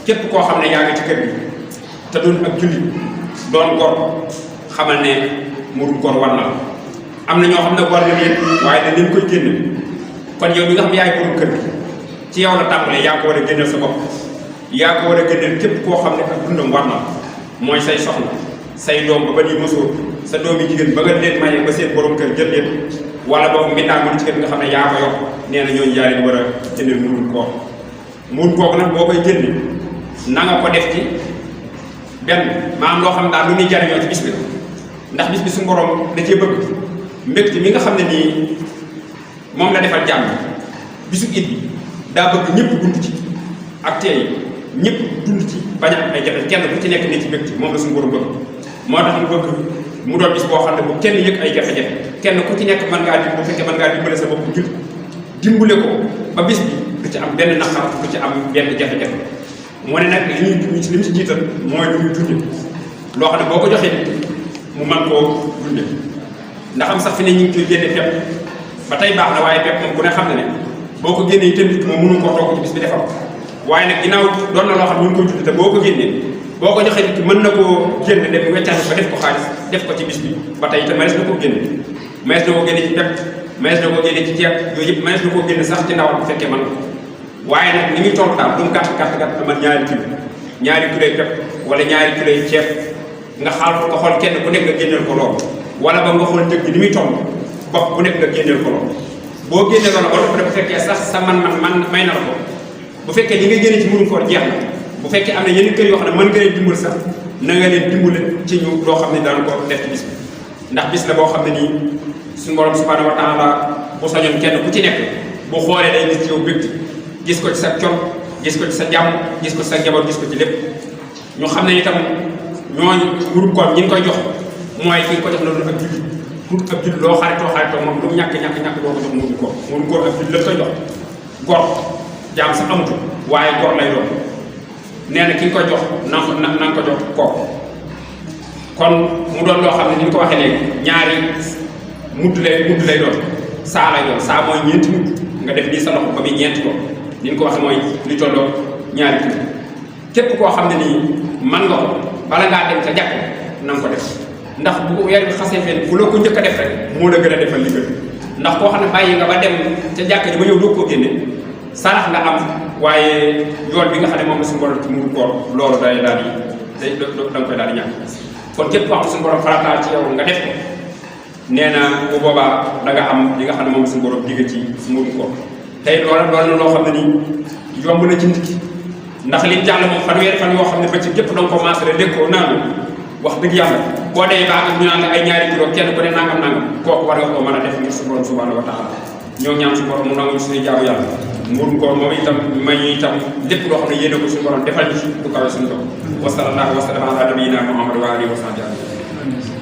képp koo xam ne yaa ngi ci kër gi te doon ak jullit doon gor xamal ne murum gor war na la am na ñoo xam ne war na leen waaye dañ leen koy génne kon yow mi nga xam ne yaay borom kër gi ci yow la tàmbalee yaa ko war a génneel sa bopp yaa ko war a génneel képp koo xam ne ak dundam war na mooy say soxna say doom ba nii mosoo sa doom yi jigéen ba nga leen maye ba seen borom kër jël leen wala boobu mbindaan mu ci kër nga xam ne yaa ko yokk nee na ñooñu yaa leen war a génneel murum koor murum kooku nag boo koy génne na nga ko def ci benn maanaam loo xam daal lu ñuy jariñoo ci bis bi ndax bis bi su borom da cee bëgg mbégte mi nga xam ne nii moom la defal jàmm bisu it bi daa bëgg ñëpp dund ci ak tey ñëpp dund ci bañ a ay jafe kenn ku ci nekk ni ci mbégte moom la suñu borom bëgg moo tax mu bëgg mu doon bis boo xam ne bu kenn yëg ay jafe-jafe kenn ku ci nekk mën ngaa di bu fekkee mën ngaa dimbale sa bopp jul dimbale ko ba bis bi du ci am benn naqar du ci am benn jafe-jafe mu ne nag li mu ci jiital mooy lu muy dunde loo xam ne boo ko joxee nit mu mën koo dunde ndax am sax fi ne ñu ngi koy génne pepp ba tey baax na waaye pepp moom ku ne xam ne ne boo ko génnee itam nit moom mënu koo toog ci bis bi defal waaye nag ginnaaw doon na loo xam ne mënu koy dunde te boo ko génnee boo ko joxee nit mën na koo génne def weccaani ba def ko xaalis def ko ci bis bi ba tey itam manees na koo génne manees na koo génne ci pepp manees na koo génne ci ceeb yooyu yëpp manees na koo génne sax ci ndawal bu fekkee mën na waaye nag ni muy toll daal lu mu gàtt amal ñaari kilo pepp wala ñaari kilo ceeb nga xool kenn ku nekk nga génneel ko loolu wala ba nga xool njëg bi ni muy toll bopp bu nekk nga génneel ko loolu boo génnee loolu wala bu fekkee sax sa man may na la ko bu fekkee li nga génne ci murum koor jeex na bu fekkee am na yenn kër yoo xam ne mën nga leen dimbal sax na nga leen dimbale ci ñu loo xam ne daan ko def ci bis bi ndax bis la boo xam ne nii suñu borom subhanahu wa taala bu sañoon kenn ku ci nekk bu xoolee day gis ci yow bëgg gis ko ci sa col gis ko ci sa jàmm gis ko ci sa njaboot gis ko ci lépp ñu xam ne itam ñooñu murum koor ñi ngi koy jox mooy ki nga ko jox na doon ak jullit pour ab jullit loo xaritoo moom lu mu ñàkk doo ko jox murum koor ak jullit la koy jox gor jaam sax amutu waaye gor lay doon nee na ki nga koy jox na nga ko jox kooku kon mu doon loo xam ne ni ñu ko waxee léegi ñaari mudd lay doon saa lay doon saa mooy ñeenti mudd nga def nii sa loxo ba muy ñeenti ko ni ñu ko waxee mooy li tolloo ñaari kilo képp koo xam ne nii man nga ko bala ngaa dem ca jàkk na nga ko def ndax bu weer bi xasee fenn bu la ko njëkk a def rek moo la gën a defal li gën ndax koo xam ne bàyyi nga ba dem ca jàkk ji ba ñëw doo koo génne sarax nga am waaye yoon bi nga xam ne moom la suñu borom ci murum koor loolu day daal di da nga koy daal di ñàkk kon képp koo xam ne suñu borom farataal ci yow nga def ko nee na bu boobaa da nga am li nga xam ne moom la suñu borom digg ci murum koor tey loolu na loo xam ne nii yomb na ci nit ki ndax li jàll moom fanweeri fan yoo xam ne ba ci gépp danga ko maasale lekkoo naanu wax dëgg yàlla boo dee baa am ñu naan la ay ñaari kilo kenn ku ne nangam kooku war nga koo mën a def ngir suñu borom subhanahu wa taala ñoo ñaan suñu borom mu nangu suñuy jaamu yàlla murum koor moom itam may ñu itam lépp loo xam ne yéene ko suñu borom defal ñu ci du kawe suñu bopp wa sallallahu wa sallam ala nabiyyina Muhammad wa alihi wa sahbihi